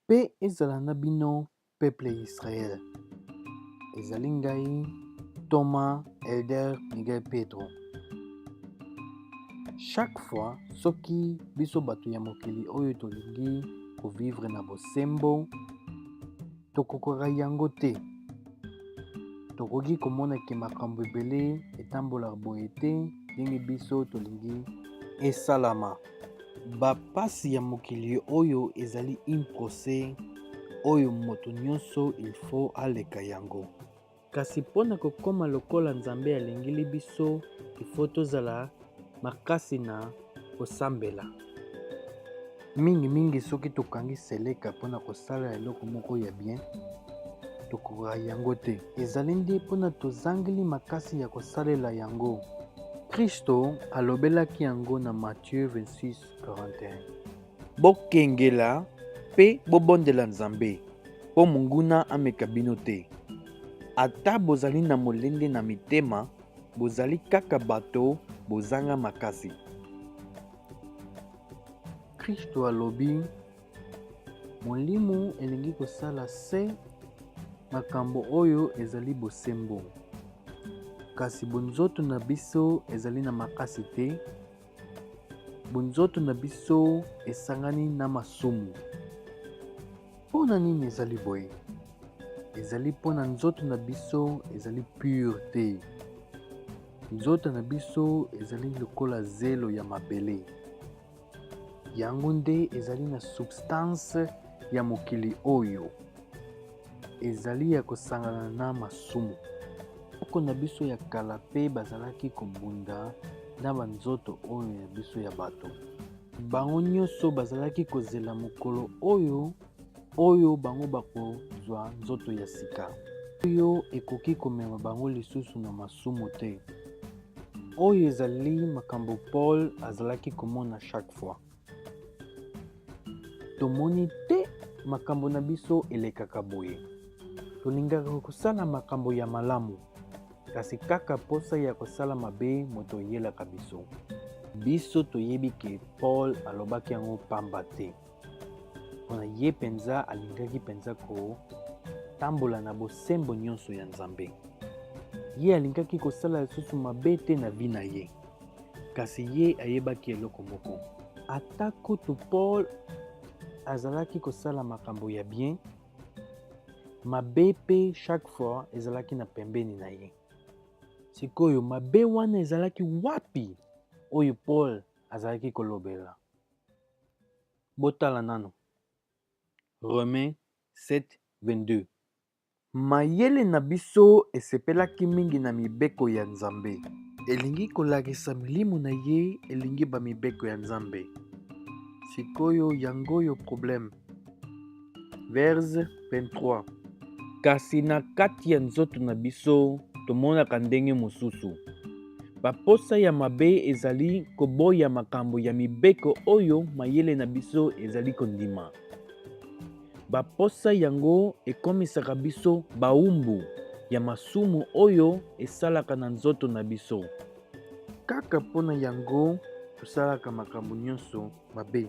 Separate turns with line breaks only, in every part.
Mpe ezala na bino peuple ya Israël. Ezali ngai Thomas Elder Miguel Pedro. Chaque fois soki biso bato ya mokili oyo tolingi kovivre na bosembo, tokokaka yango te. Tokoki komona ke makambo ebele etambolaka boye te ndenge biso tolingi esalama. Ba pasi ya mokili oyo ezali une procès oyo moto nyonso il faut aleka yango. Kasi mpo na kokoma lokola Nzambe alingeli biso il faut tozala makasi na kosambela. Mingi mingi soki tokangi seleka mpo na kosala eloko moko ya bien, tokoka yango te. Ezali nde mpo na tozangeli makasi ya kosalela yango. Kristo alobelaki yango na Matthieu 26:41. Bokengela mpe bobondela Nzambe, mpo monguna ameka bino te. Ata bozali na molende na mitema, bozali kaka bato bozanga makasi. Kristo alobi, Molimo elingi kosala se makambo oyo ezali bosembo, kasi bonzoto na biso ezali na makasi te. Bonzoto na biso esangani na masumu. Mpo na nini ezali boye? Ezali mpo na nzoto na biso ezali pure te. Nzoto na biso ezali lokola zelo ya mabele. Yango nde ezali na substance ya mokili oyo. Ezali ya kosangana na masumu. Koko na biso ya kala mpe bazalaki kobunda na banzoto oyo ya biso ya bato. Bango nyonso bazalaki kozela mokolo oyo oyo bango bakozwa nzoto ya sika, oyo ekoki komema bango lisusu na masumu te. Oyo ezali makambo Paul azalaki komona chaque fois. Tomoni te makambo na biso elekaka boye. Tolingaka kosala makambo ya malamu, kasi kaka posa ya kosala mabe moto eyelaka biso. Biso toyebi ke Paul alobaki yango pamba te. Pona ye mpenza alingaki mpenza kotambola na bosembo nyonso ya Nzambe. Ye alingaki kosala lisusu mabe te na vie na ye. Kasi ye ayebaki eloko moko. Ata kutu Paul azalaki kosala makambo ya bien, mabe mpe chaque fois ezalaki na pembeni na ye. Sikoyo mabe wana ezalaki wapi oyo Paul azalaki kolobela? Botala nano Romains 7:22. Mayele na biso esepelaki mingi na mibeko ya Nzambe. Elingi kolakisa milimo na ye elingi ba mibeko ya Nzambe. Sikoyo yango oyo problème. Verse 23. Kasi na kati ya nzoto na biso tomonaka ndenge mosusu. Baposa ya mabe ezali koboya makambo ya mibeko oyo mayele na biso ezali kondima. Baposa yango ekomisaka biso baumbu ya masumu oyo esalaka na nzoto na biso. Kaka mpo na yango tosalaka makambo nyonso mabe.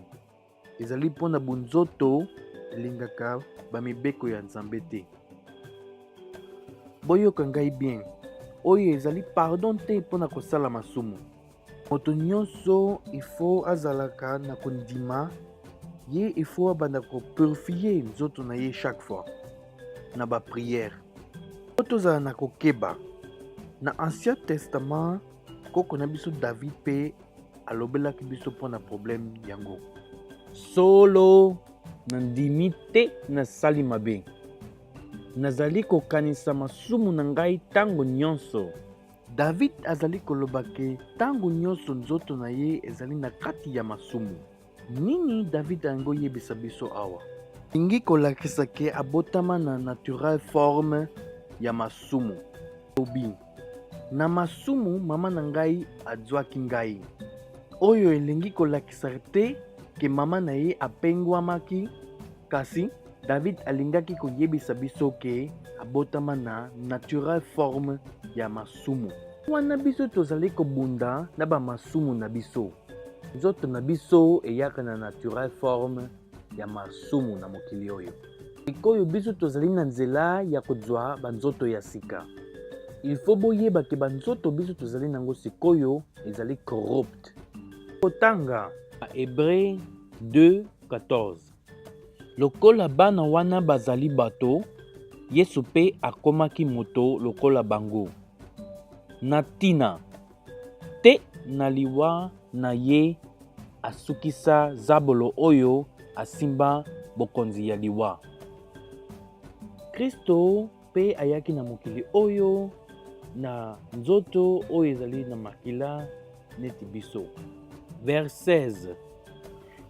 Ezali mpo na bonzoto elingaka ba mibeko ya Nzambe te. Boyoka ngai bien, oyo ezali pardon te mpo na kosala masumu. Moto nyonso il faut azalaka na kondima ye, il faut abanda ko purifier nzoto na ye chaque fois na ba prière. Po tozala na kokeba. Na Ancien Testament, koko na biso David pe alobelaki biso mpo na problème yango. Solo, nandimi te nasali mabe. Nazali kokanisa masumu na ngai ntango nyonso. David azali koloba ke ntango nyonso nzoto na ye ezali na kati ya masumu. Nini David alingi oyebisa biso awa? Alingi kolakisa ke abotama na natural forme ya masumu. Alobi, Na masumu mama na ngai azwaki ngai. Oyo elingi kolakisa te ke mama na ye apengwamaki, kasi David alingaki koyebisa biso ke abotama na natural forme ya masumu. Wana biso tozali kobunda na ba masumu na biso, nzoto na biso eyaka na natural forme. ya masumu na mokili oyo. Sikoyo biso tozali na nzela ya kozwa banzoto ya sika. Il faut boyeba ke banzoto biso tozali nango sikoyo ezali corrupt. Kotanga Hebre 2:14. Lokola bana wana bazali bato, Yesu mpe akomaki moto lokola bango. Na ntina te na liwa na ye asukisa zabolo oyo asimba bokonzi ya liwa. Kristo mpe ayaki na mokili oyo na nzoto oyo ezali na makila neti biso. Verse 16.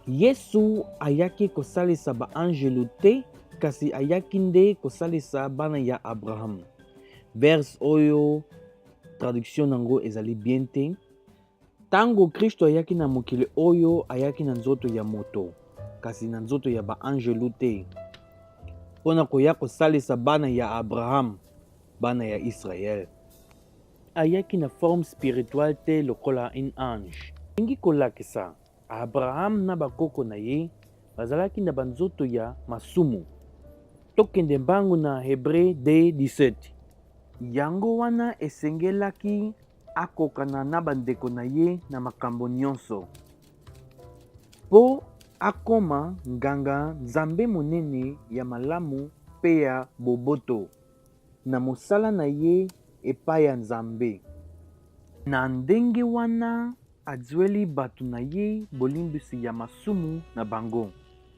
Yesu ayaki kosalisa baanjelu te, kasi ayaki nde kosalisa bana ya Abraham. Verse oyo traduction nango ezali bien te. Ntango Kristo ayaki na mokili oyo, ayaki na nzoto ya moto, kasi na nzoto ya baanjelu te, mpo na koya kosalisa bana ya Abraham, bana ya Israele. Ayaki na forme spirituelle te lokola un ange. Elingi kolakisa, Abraham na bakoko na ye bazalaki na banzoto ya masumu. Tokende mbangu na Hebre 2:17. Yango wana esengelaki akokana na bandeko na ye na makambo nyonso, mpo akoma nganga Nzambe monene ya malamu mpe ya boboto na mosala na ye epai ya Nzambe. Na ndenge wana azweli bato na ye bolimbisi ya masumu na bango.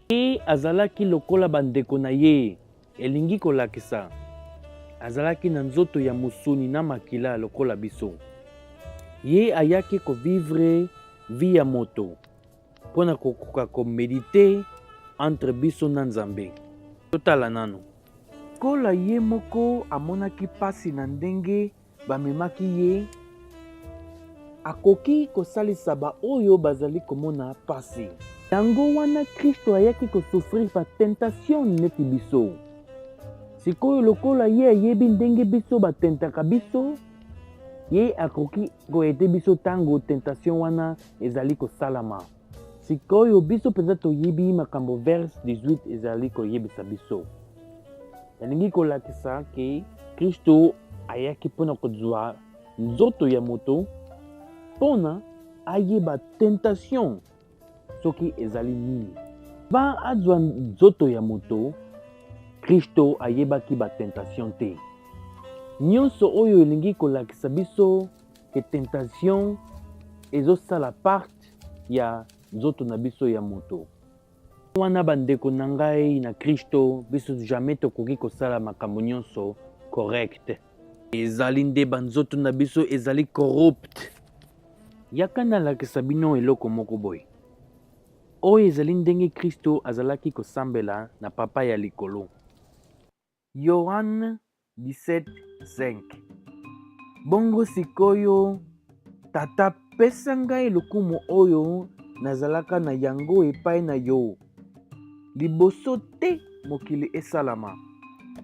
Ye azalaki lokola bandeko na ye, elingi kolakisa azalaki na nzoto ya mosuni na makila lokola biso. Ye ayaki kovivre vie ya moto mpo na kokoka komedite entre biso na Nzambe. Totala nano. Lokola ye moko amonaki mpasi na ndenge bamemaki ye, akoki kosalisa baoyo bazali komona mpasi. Yango wana Kristo ayaki kosouffrir ba tentation neti biso. Sikoyo lokola ye ayebi ndenge biso batentaka biso, ye akoki koaider biso ntango tentation wana ezali kosalama. Sikoyo biso mpenza toyebi makambo verse 18 ezali koyebisa biso. Elingi kolakisa ke Kristo ayaki mpona kozwa nzoto ya moto mpona ayeba tentation soki ezali nini. Ba azwa nzoto ya moto, Kristo ayebaki batentation te. Nyonso oyo elingi kolakisa biso ke tentation ezosala part ya nzoto na biso ya moto. Wana bandeko na ngai na Kristo, biso jamais tokoki kosala makambo nyonso correct. Ezali nde banzoto na biso ezali corrupt. Yaka nalakisa bino eloko moko boye. Oyo ezali ndenge Kristo azalaki kosambela na Papa ya likolo. Yohane 17:5. Bongo sikoyo, Tata, pesa ngai lokumu oyo nazalaka na yango epai na yo liboso te mokili esalama.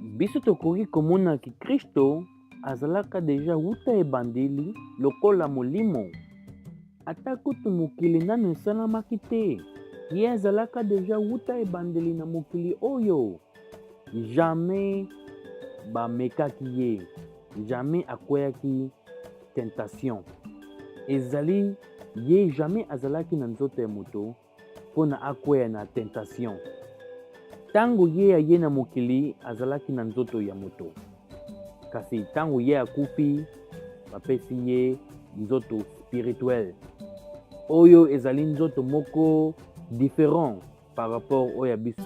Biso tokoki komona ke Kristo azalaka deja wuta ebandeli lokola molimo. Ata kutu mokili nano esalamaki te, ye azalaka deja wuta ebandeli na mokili oyo. Jamais bamekaki ye, jamais akweyaki tentation. Ezali ye jamais azalaki na nzoto ya moto mpona akweya na tentation. Ntango ye aye na mokili, azalaki na nzoto ya moto, kasi ntango ye akufi, bapesi ye nzoto spirituel oyo ezali nzoto moko différent par rapport oyo ya biso.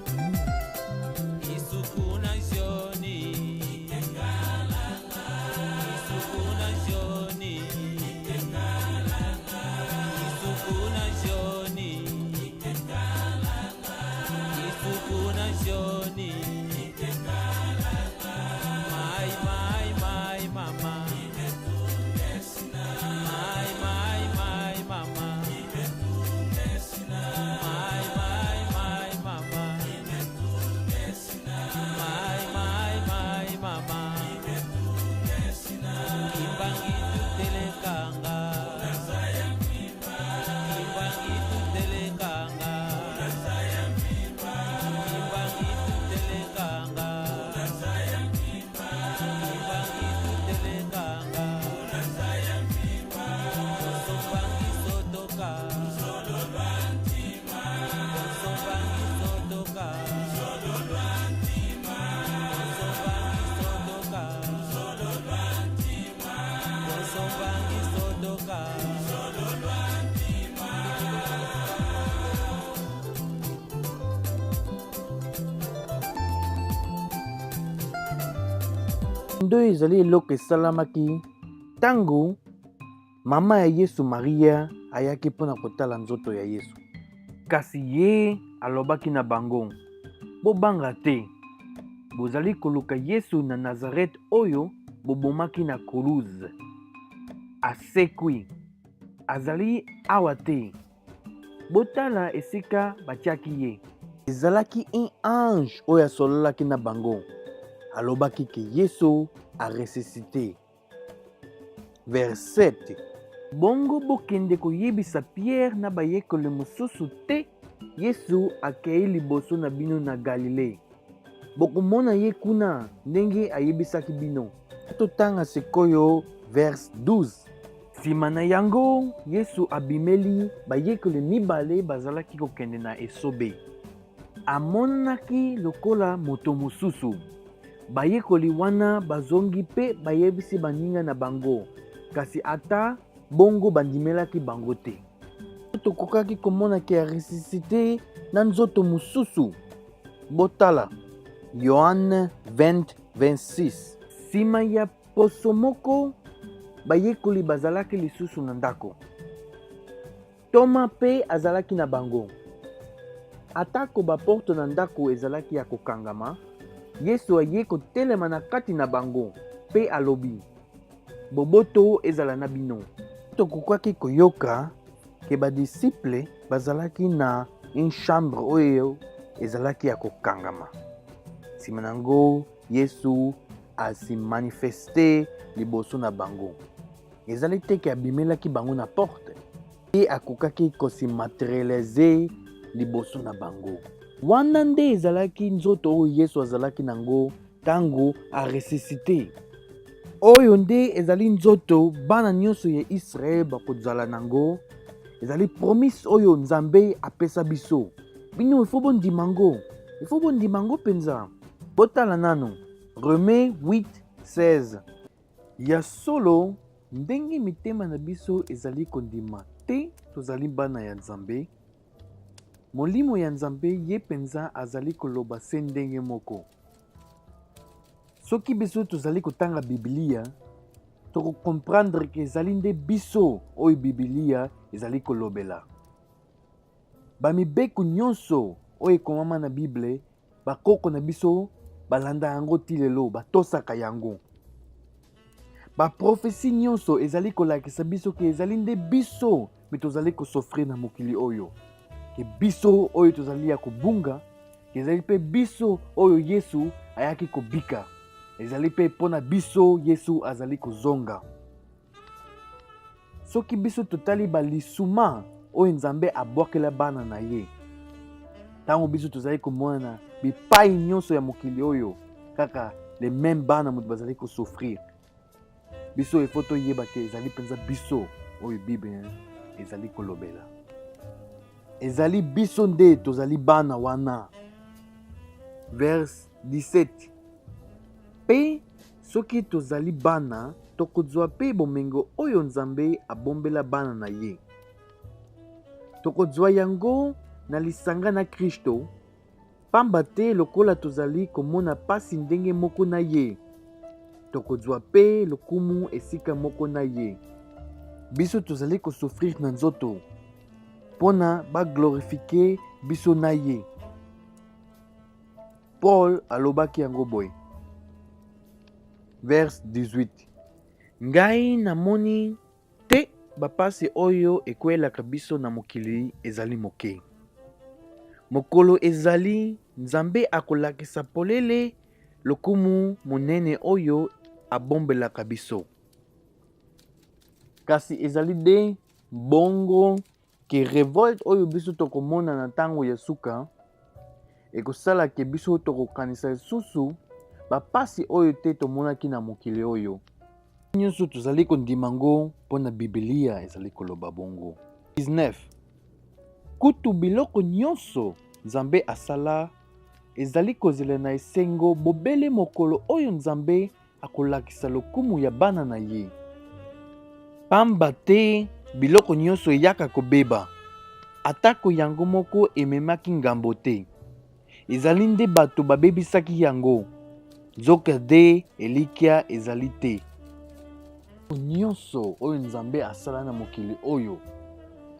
Nde ezali eloko esalamaki ntango mama ya Yesu Maria ayaki mpo na kotala nzoto ya Yesu. Kasi ye alobaki na bango, Bobanga te! Bozali koluka Yesu na Nazarete oyo bobomaki na kuruze. Asekwi! Azali awa te. Botala esika batiaki ye. Ezalaki un ange oyo asololaki na bango, alobaki ke Yesu a ressuscite. Vers 7. Bongo bokende koyebisa Pierre na bayekoli mosusu te Yesu akei liboso na bino na Galile. Bokomona ye kuna ndenge ayebisaki bino. Totanga sikoyo vers 12. Nsima na yango, Yesu abimeli bayekoli mibale bazalaki kokende na esobe. Amonanaki lokola moto mosusu. Bayekoli wana bazongi mpe bayebisi baninga na bango, kasi ata bongo bandimelaki bango te. Tokokaki komona ke aresuscite na nzoto mosusu. Botala Yoane 20, 26. Nsima ya poso moko, bayekoli bazalaki lisusu na ndako. Toma mpe azalaki na bango. Atako baporte na ndako ezalaki ya kokangama, Yesu aye kotelema na kati na bango mpe alobi, Boboto ezala na bino. Tokokaki koyoka ke badisiple bazalaki na une chambre oyo ezalaki ya kokangama. Nsima na yango, Yesu asi manifeste liboso na bango. Ezali te ke abimelaki bango na porte, ye akokaki kosi materialize liboso na bango. Wana nde ezalaki nzoto oyo Yesu azalaki nango ntango aresuscite. Oyo nde ezali nzoto bana nyonso ya Israele bakozala nango. Ezali promise oyo Nzambe apesa biso. Bino ifo bondima ngo, ifo bondima ngo mpenza. Botala nano Romains 8, 16. Ya solo, ndenge mitema na biso ezali kondima te tozali bana ya Nzambe, Molimo ya Nzambe ye mpenza azali koloba se ndenge moko. Soki biso tozali kotanga Biblia, tokokomprendre ke ezali nde biso oyo Biblia ezali kolobela. Bamibeko nyonso oyo ekomama na Bible, bakoko na biso balanda yango ti lelo, batosaka yango. Baprofesi nyonso ezali kolakisa biso ke ezali nde biso me tozali kosofrir na mokili oyo, ke biso oyo tozali ya kobunga, ezali mpe biso oyo Yesu ayaki kobika, ezali mpe mpo na biso Yesu azali kozonga. Soki biso totali balisuma oyo Nzambe abwakela bana na ye, ntango biso tozali komona na bipai nyonso ya mokili oyo kaka les mêmes bana moto bazali kosouffrir, biso ifo toyeba ke ezali mpenza biso oyo Bible ezali kolobela. Ezali biso nde tozali bana wana. Verse 17. Mpe soki tozali bana, tokozwa mpe bomengo oyo Nzambe abombela bana na ye. Tokozwa yango na lisanga na Kristo, pamba te lokola tozali komona pasi ndenge moko na ye, tokozwa mpe lokumu esika moko na ye. Biso tozali kosouffrir na nzoto mpo na baglorifike biso na ye. Paul alobaki yango boye, verse 18: Ngai namoni te bapasi oyo ekwelaka biso na mokili ezali moke. Mokolo ezali Nzambe akolakisa polele lokumu monene oyo abombelaka biso. Kasi ezali nde bongo ke revolte oyo biso tokomona na ntango ya suka ekosala ke biso tokokanisa lisusu bapasi oyo te tomonaki na mokili oyo. Nyonso tozali kondima ngo mpo na Biblia ezali koloba bongo. 19. Kutu biloko nyonso Nzambe asala ezali kozela na esengo bobele mokolo oyo Nzambe akolakisa lokumu ya bana na ye. Pamba te biloko nyonso eyaka kobeba, atako yango moko ememaki ngambo te. Ezali nde bato babebisaki yango, nzokande elikya ezali te. Nyonso oyo Nzambe asala na mokili oyo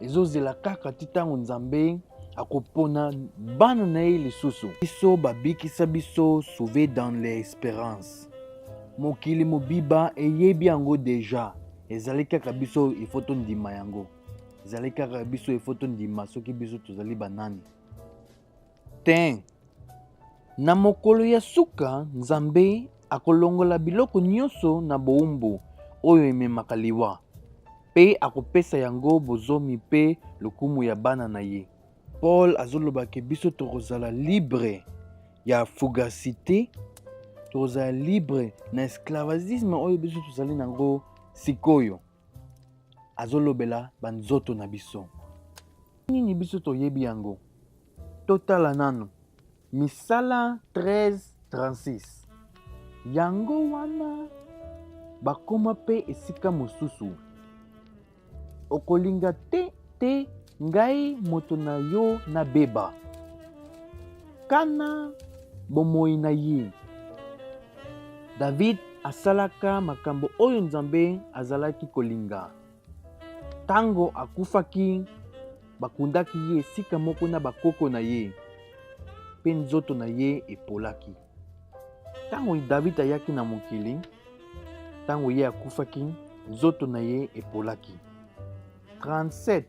ezozela kaka ti ntango Nzambe akopona bana na ye lisusu. Biso babikisa biso sauve dans l'esperance. Mokili mobiba eyebi yango deja, ezali kaka biso il faut tondima yango. Ezali kaka biso il faut tondima soki biso tozali banani. Te. Na mokolo ya suka, Nzambe akolongola biloko nyonso na bowumbu oyo ememaka liwa, mpe akopesa yango bozomi mpe lokumu ya bana na ye. Paul azoloba ke biso tokozala libre ya fugacite, tokozala libre na esclavagisme oyo biso tozali na yango sikoyo. Azolobela banzoto na biso. Nini biso toyebi yango? Totala nanu Misala 13:36. Yango wana bakoma mpe esika mosusu. Okolinga te te ngai moto na yo nabeba. Kana bomoi na ye. David asalaka makambo oyo Nzambe azalaki kolinga. Ntango akufaki, bakundaki ye esika moko na bakoko na ye, mpe nzoto na ye epolaki. Ntango David ayaki na mokili, ntango ye akufaki, nzoto na ye epolaki. 37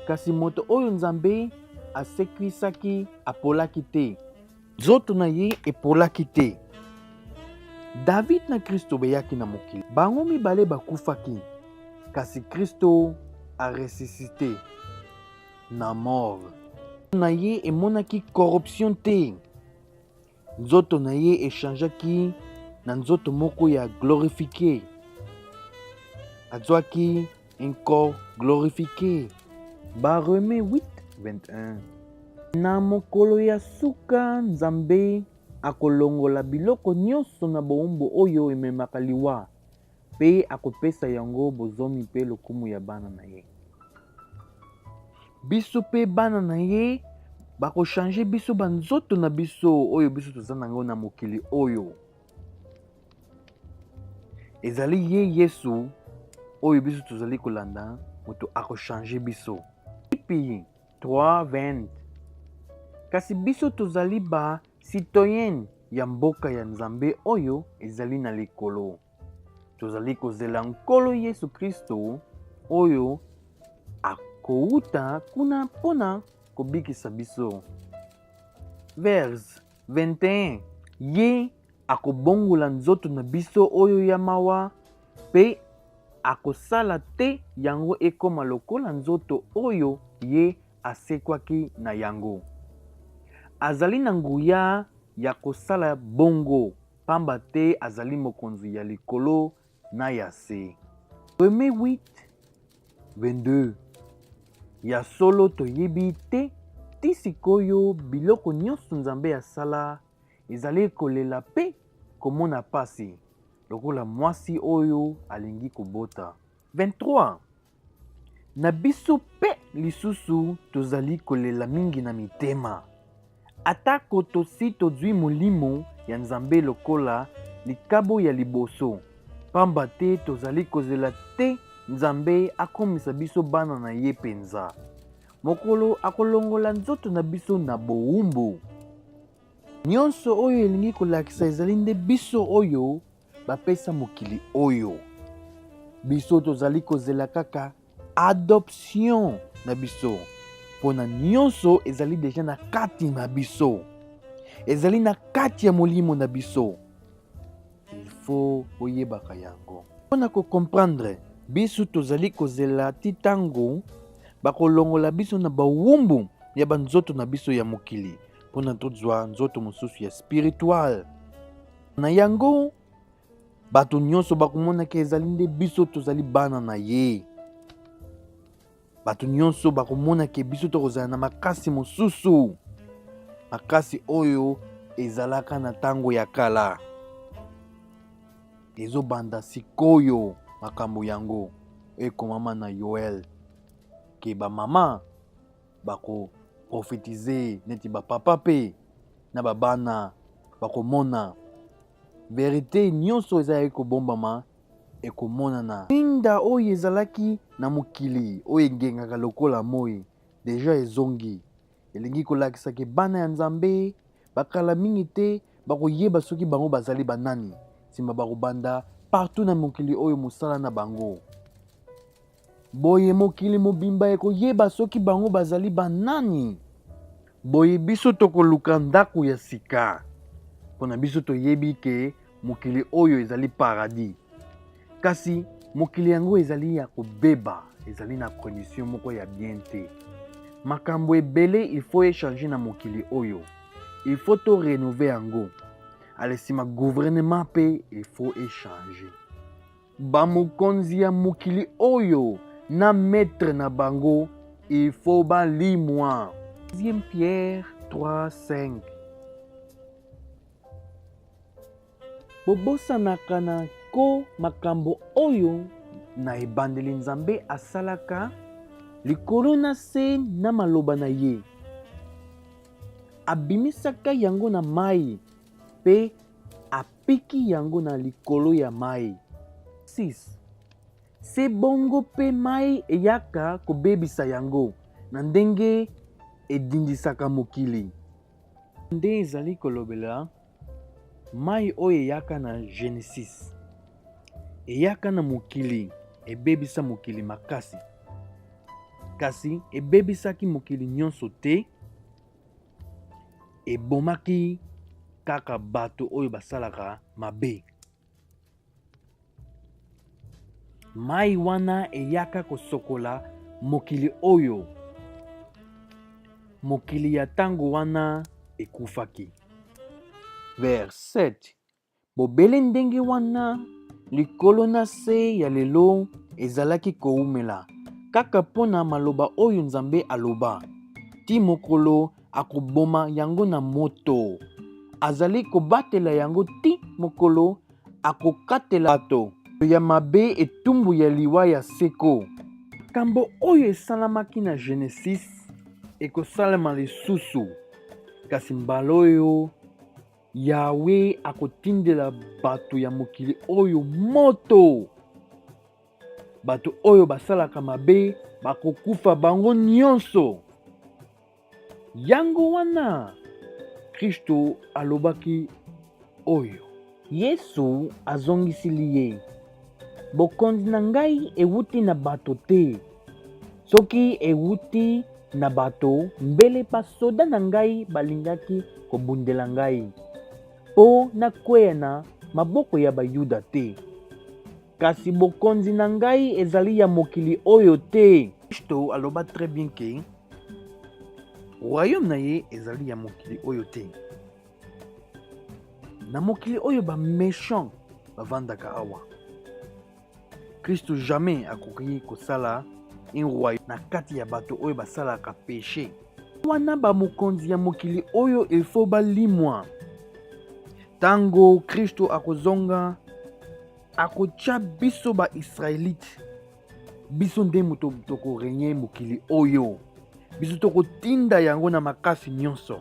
kasi moto oyo Nzambe asekwisaki apolaki te. Nzoto na ye epolaki te. David na Kristo bayaki na mokili. Bango mibale bakufaki, kasi Kristo aressuscite na mort. Na ye emonaki corruption te. Nzoto na ye echangeaki na nzoto moko ya glorifique. Azwaki un corps glorifique. Barome 8, 21. Na mokolo ya suka, Nzambe akolongola biloko nyonso na bowumbu oyo ememaka liwa, mpe akopesa yango bozomi mpe lokumu ya bana na ye. Biso mpe bana na ye bakochange biso banzoto na biso oyo biso toza na yango na mokili oyo. Ezali ye Yesu oyo biso tozali kolanda moto akochange biso. Filipi 3:20. Kasi biso tozali ba citoyen ya mboka ya Nzambe oyo ezali na likolo. Tozali kozela Nkolo Yesu Kristo oyo akouta kuna mpo na kobikisa biso. Vers 21. Ye akobongola nzoto na biso oyo ya mawa mpe akosala te yango ekoma lokola nzoto oyo ye asekwaki na yango. Azali na nguya ya kosala bongo pamba te azali mokonzi ya likolo na ya se. Rome 8, 22. Ya solo toyebi te ti sikoyo biloko nyonso Nzambe asala ezali kolela mpe komona pasi lokola mwasi oyo alingi kobota. 23. Na biso mpe lisusu tozali kolela mingi na mitema, atako tosi tozwi Molimo ya Nzambe lokola likabo ya liboso, pamba te tozali kozela te Nzambe akomisa biso bana na ye penza, mokolo akolongola nzoto na biso na bowumbu. Nyonso oyo elingi kolakisa ezali nde biso oyo bapesa mokili oyo. Biso tozali kozela kaka adoption na biso, mpo na nyonso ezali deja na kati na biso, ezali na kati ya molimo na biso. Il faut oyebaka yango mpo na kocomprendre. Biso tozali kozela ti ntango bakolongola biso na bawumbu ya banzoto na biso ya mokili mpo na tozwa nzoto mosusu ya spiritual. Na yango bato nyonso bakomonaka ezali nde biso tozali bana na ye. Bato nyonso bakomona ke biso tokozala na makasi mosusu, makasi oyo ezalaka na ntango ya kala. Ezobanda sikoyo makambo yango. Ekomama na Yoel ke bamama bakoprofetize neti bapapa mpe na babana bakomona verite nyonso ezalaki kobombama ekomonana. Mwinda oyo ezalaki na mokili oyo engengaka lokola moi deja ezongi. Elingi kolakisa ke bana ya Nzambe bakala mingi te bakoyeba soki bango bazali banani. Nsima bakobanda partout na mokili oyo mosala na bango. Boye mokili mobimba ekoyeba soki bango bazali banani. Boye biso tokoluka ndako ya sika. Mpo na biso toyebi ke mokili oyo ezali paradis. Kasi mokili yango ezali ya kobeba, ezali na condition moko ya bien te. Makambo ebele il faut echanger na mokili oyo. Il faut to renouveler yango. Ale sima gouvernement pe il faut echanger. Ba mokonzi ya mokili oyo na maître na bango il faut balimwa. 2 Pierre 3 5. Bobosanaka na nko makambo oyo na ebandeli Nzambe asalaka likolo na se na maloba na ye. Abimisaka yango na mai mpe apiki yango na likolo ya mai. 6 Se bongo mpe mai eyaka kobebisa yango na ndenge edindisaka mokili. Nde ezali kolobela mai oyo eyaka na Genesis. Eyaka na mokili, ebebisa mokili makasi. Kasi ebebisaki mokili nyonso te, ebomaki kaka bato oyo basalaka mabe. Mai wana eyaka kosokola mokili oyo mokili ya ntango wana ekufaki. Vers 7. Bobele ndenge wana, likolo na se ya lelo ezalaki koumela kaka mpo na maloba oyo Nzambe aloba, tii mokolo akoboma yango na moto. Azali kobatela yango tii mokolo akokatela bato ya mabe etumbu ya liwa ya seko. Makambo oyo esalamaki na Genesis ekosalema lisusu, kasi mbala oyo Yawe akotindela bato ya mokili oyo moto. Bato oyo basalaka mabe bakokufa bango nyonso. Yango wana Kristo alobaki oyo. Yesu azongisili ye, Bokonzi na ngai ewuti na bato te. Soki ewuti na bato, mbele basoda na ngai balingaki kobundela ngai, mpo nakweya na maboko ya Bayuda te. Kasi bokonzi na ngai ezali ya mokili oyo te. Kristo aloba très bien ke royaume na ye ezali ya mokili oyo te. Na mokili oyo ba méchant bavandaka awa, Kristo jamais akoki kosala un royaume na kati ya bato oyo basalaka péché. Wana ba mokonzi ya mokili oyo il faut balimwa. Tango Kristo akozonga, akotya biso ba Israelite, biso nde moto tokorenye mokili oyo, biso tokotinda yango na makasi nyonso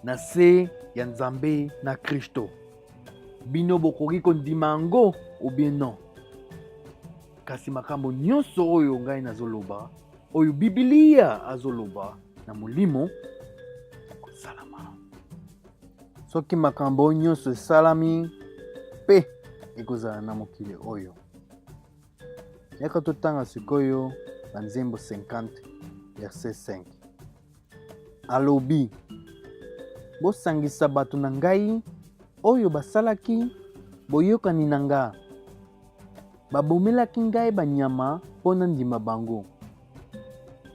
na se ya Nzambe na Kristo. Bino bokoki kondima yango ou bien non, kasi makambo nyonso oyo ngai nazoloba, oyo Biblia azoloba na molimo, ekosalama. Soki makambo oyo nyonso esalami, mpe ekozala na mokili oyo. Yaka totanga sikoyo banzembo 50 verset 5. Alobi, bosangisa bato na ngai oyo basalaki boyokani na nga, babomelaki ngai banyama mpo nandima bango.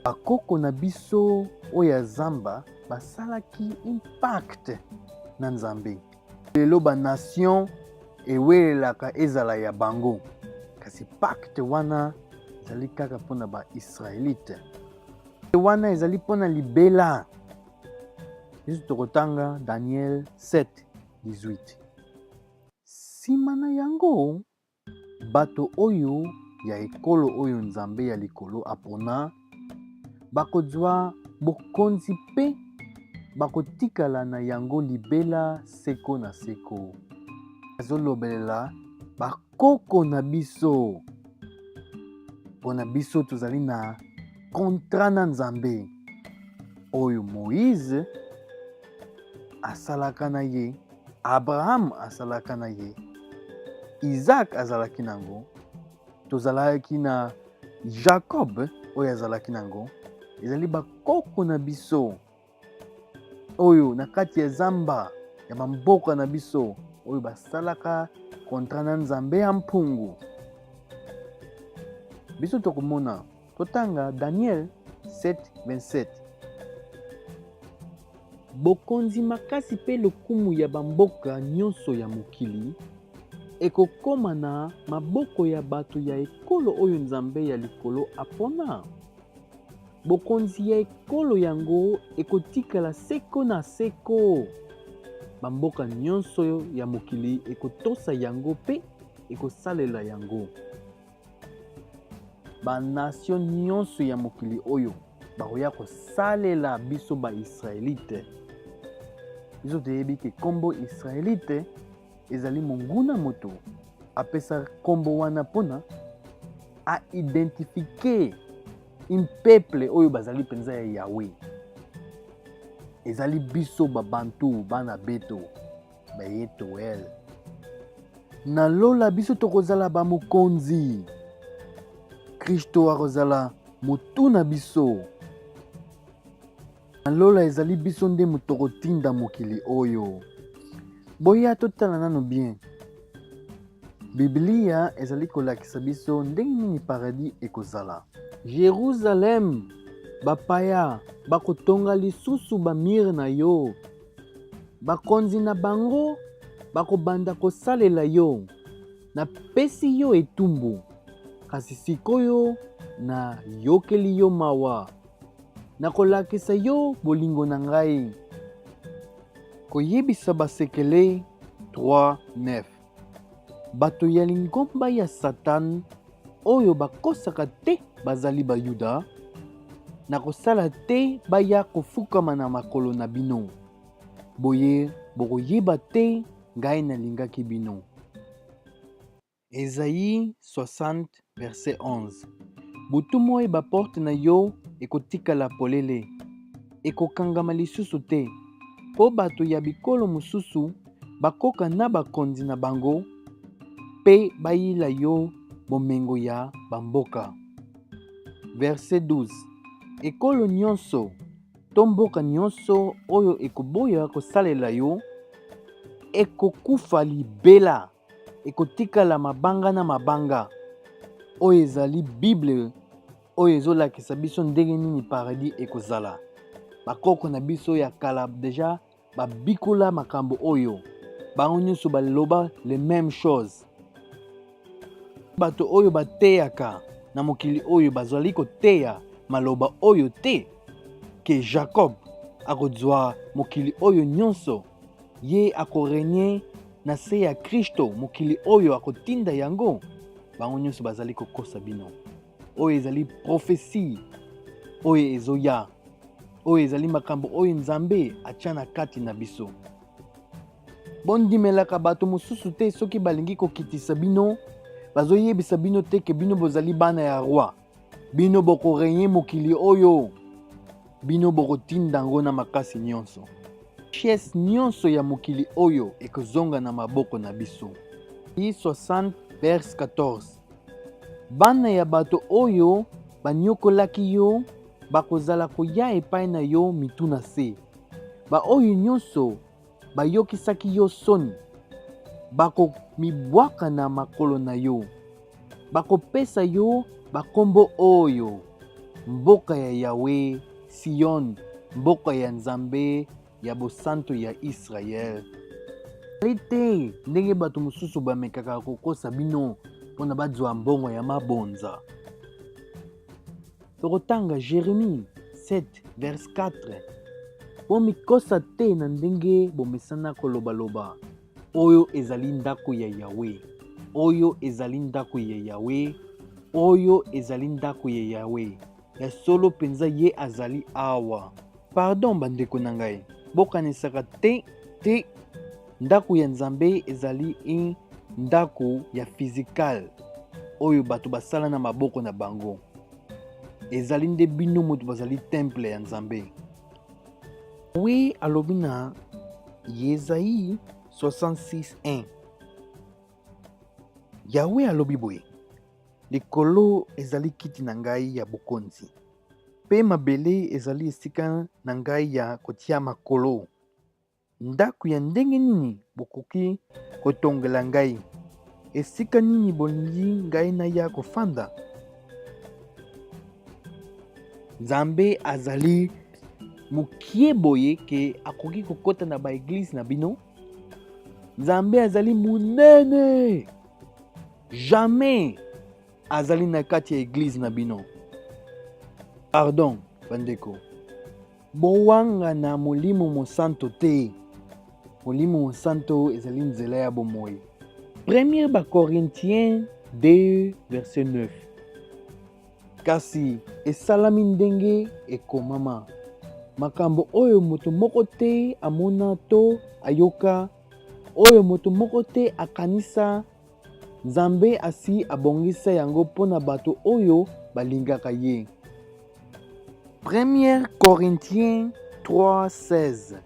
Bakoko na biso oyo ya zamba basalaki impact na Nzambe. Lelo ba nation ewelelaka ezala ya bango, kasi pacte wana ezali kaka mpo na ba Israelite. Wana ezali mpo na libela. Biso tokotanga Daniel 7 18. Nsima na yango, Bato oyo ya ekolo oyo Nzambe ya likolo apona bakozwa bokonzi mpe bakotikala na yango libela seko na seko. Azolobelela bakoko na biso. Mpo na biso tozali na contrat na Nzambe oyo Moïse asalaka na ye, Abraham asalaka na ye, Isaac azalaki nango, tozalaki na Jacob oyo azalaki nango. Ezali bakoko na biso oyo na kati ya zamba ya bamboka na biso oyo basalaka kontra na Nzambe ya mpungu. Biso tokomona, totanga Daniel 7:27. Bokonzi makasi mpe lokumu ya bamboka nyonso ya mokili ekokoma na maboko ya bato ya ekolo oyo Nzambe ya likolo apona. Bokonzi ya ekolo yango ekotikala seko na seko. Bamboka nyonso ya mokili ekotosa yango mpe ekosalela yango. Banasio nyonso ya mokili oyo bakoya kosalela biso Baisraelite. Biso toyebi ke nkombo Israelite ezali monguna moto apesa nkombo wana mpona aidentifike un peuple oyo bazali mpenza ya Yahweh. Ezali biso babantu bana beto baye toel. Na lola biso tokozala ba mokonzi. Kristo akozala motu na biso. Na lola ezali biso nde moto tokotinda mokili oyo. Boya totala nano bien. Biblia ezali kolakisa biso ndenge nini paradis ekozala. Jerusalem, bapaya bakotonga lisusu bamire na yo. Bakonzi na bango bakobanda kosalela yo. Napesi yo etumbu, kasi sikoyo nayokeli yo mawa. Nakolakisa yo bolingo na ngai. Koyebisa basekele 3:9. Bato ya lingomba ya Satan oyo bakosaka te bazali Bayuda, nakosala te baya kofukama na makolo na bino. Boye bokoyeba te ngai nalingaki bino. Esaïe 60 verset 11. Butu moi baporte na yo ekotikala polele, ekokangama lisusu te, mpo bato ya bikolo mosusu bakoka na bakonzi na bango mpe bayila yo bomengo ya bamboka. Verset 12. Ekolo nyonso to mboka nyonso oyo ekoboya kosalela yo ekokufa libela, ekotikala mabanga na mabanga. Oyo ezali Bible oyo ezolakisa biso ndenge nini paradis ekozala. Bakoko na biso ya kala deja babikola makambo oyo, bango nyonso baloba les mêmes choses. Bato oyo bateyaka na mokili oyo bazali koteya maloba oyo te ke Jacob akozwa mokili oyo nyonso, ye akorenye na se ya Kristo, mokili oyo akotinda yango. Bango nyonso bazali kokosa bino. Oyo ezali prophetie oyo ezoya, oyo ezali makambo oyo Nzambe atya na kati na biso. Bondimelaka bato mosusu te soki balingi kokitisa bino, bazoyebisa bino te ke bino bozali bana ya roi, bino bokorenye mokili oyo, bino bokotinda yango na makasi nyonso. Richesse nyonso ya mokili oyo ekozonga na maboko na biso. 60 verse 14. Bana ya bato oyo banyokolaki yo bakozala koya epai na yo mitu na se. Baoyo nyonso bayokisaki yo soni bakomibwaka na makolo na yo. Bakopesa yo bakombo oyo: mboka ya Yawe, Sion, mboka ya Nzambe ya bosantu ya Israel. Ezali te ndenge bato mosusu bamekaka kokosa bino mpo na bazwa mbongo ya mabonza. Tokotanga Jeremie 7 verse 4. Bomikosa te na ndenge bomesana kolobaloba, oyo ezali ndako ya Yawe, Oyo ezali ndako ya Yawe, oyo ezali ndako ya Yawe. Ya solo mpenza ye azali awa. Pardon bandeko na ngai, bokanisaka te te ndako ya Nzambe ezali un ndako ya physical oyo bato basala na maboko na bango. Ezali nde bino moto bazali temple ya Nzambe. Yawe alobi na Yezayi 66:1. Yawe alobi boye, Likolo ezali kiti na ngai ya bokonzi, mpe mabele ezali esika na ngai ya kotia makolo. Ndako ya ndenge nini bokoki kotongela ngai? Esika nini bolingi ngai naya kofanda? Nzambe azali mokie boye ke akoki kokota na ba eglise na bino? Nzambe azali monene, jamais azali na kati ya eglise na bino. Pardon bandeko, bowangana Molimo Mosanto te. Molimo Mosanto ezali nzela ya bomoi. Premier ba Corinthiens 2 verset 9. Kasi esalami ndenge ekomama, makambo oyo moto moko te amona to ayoka, oyo moto moko te akanisa, Nzambe asi abongisa yango mpo na bato oyo balingaka ye. 1 Corinthiens 3:16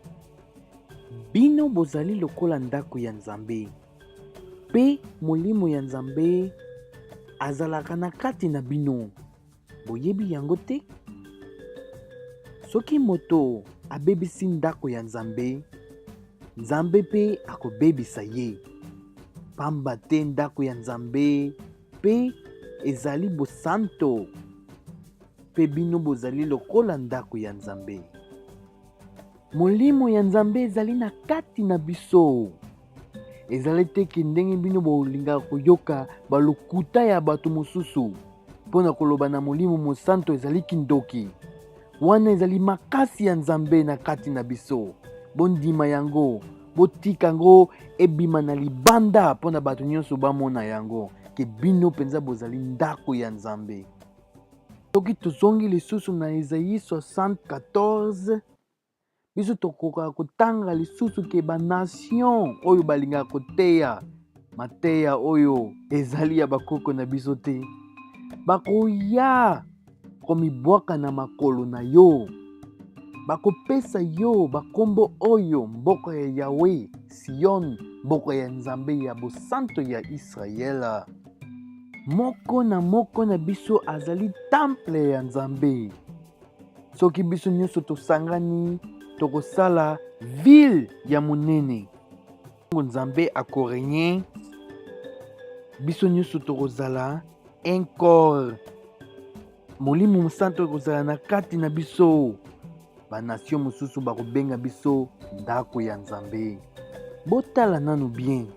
Bino bozali lokola ndako ya Nzambe, mpe Molimo ya Nzambe azalaka na kati na bino. Boyebi yango te? Soki moto abebisi ndako ya Nzambe, Nzambe mpe akobebisa ye, pamba te ndako ya Nzambe mpe ezali bosanto, mpe bino bozali lokola ndako ya Nzambe. Molimo ya Nzambe ezali na kati na biso. Ezali te ke ndenge bino bolingaka koyoka balokuta ya bato mosusu mpo na koloba na Molimo Mosanto ezali kindoki. Wana ezali makasi ya Nzambe na kati na biso. Bondima yango, botika yango ebima na libanda mpo na bato nyonso bamona yango ke bino mpenza bozali ndako ya Nzambe. Soki tozongi lisusu na Esaïe 74, biso tokokaka kotanga lisusu ke banation oyo balingaka koteya mateya oyo ezali ya bakoko na biso te, bakoya komibwaka na makolo na yo, bakopesa yo bakombo oyo mboka ya Yawe, Sion, mboka ya Nzambe ya bosanto ya Israele. Moko na moko na biso azali temple ya Nzambe. Soki biso nyonso tosangani, tokosala ville ya monene. Ntango Nzambe akorenye, biso nyonso tokozala un corps. Molimo Mosantu ekozala na kati na biso. Banation mosusu bakobenga biso ndako ya Nzambe. Botala nanu bien.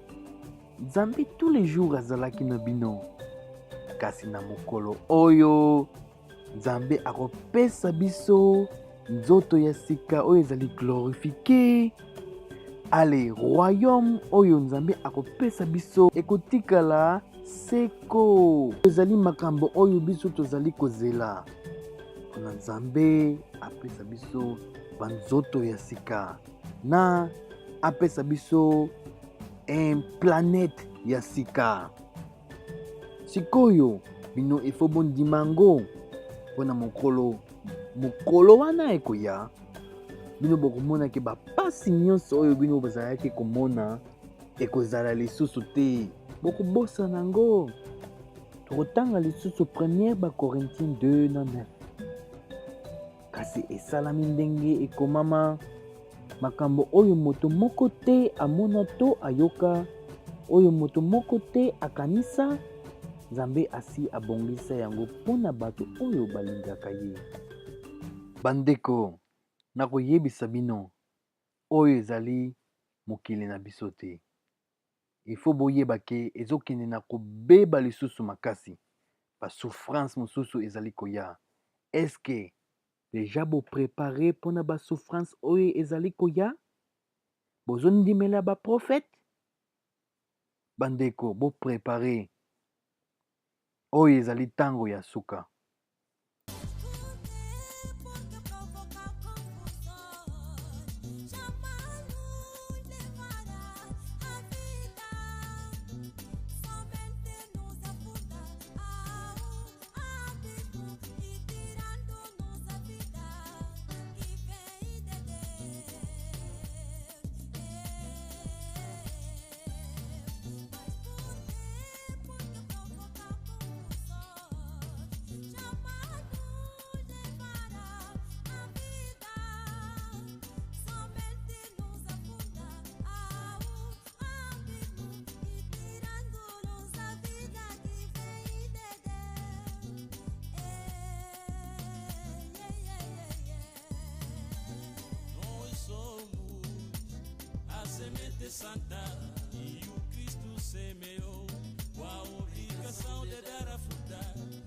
Nzambe tous les jours azalaki na bino, kasi na mokolo oyo Nzambe akopesa biso nzoto ya sika oyo ezali glorifike. Ale royaume oyo Nzambe akopesa biso ekotikala seko. Ezali makambo oyo biso tozali kozela mpona Nzambe apesa biso banzoto ya sika na apesa biso un planète ya sika. Sikoyo bino ifo bondima yango mpo na mokolo mokolo wana ekoya, bino bokomona ke bapasi nyonso oyo bino bozalaki komona ekozala lisusu te, bokobosana yango. Tokotanga lisusu 1 Bacorintien 2 na 9. Kasi esalami ndenge ekomama, makambo oyo moto moko te amona to ayoka, oyo moto moko te akanisa, Nzambe asi abongisa yango mpo na bato oyo balingaka ye. Bandeko, nakoyebisa bino, oyo ezali mokili na biso te. Il faut boyeba ke ezokende na kobeba lisusu makasi. Ba souffrance mosusu ezali koya. Est-ce que dejà bo preparer pona ba souffrance oyo ezali koya? Bozondimela ba prophètes? Bandeko, bo preparer. Oyo ezali tango ya suka.
Santa e o Cristo semeou com a obrigação de dar a fruta.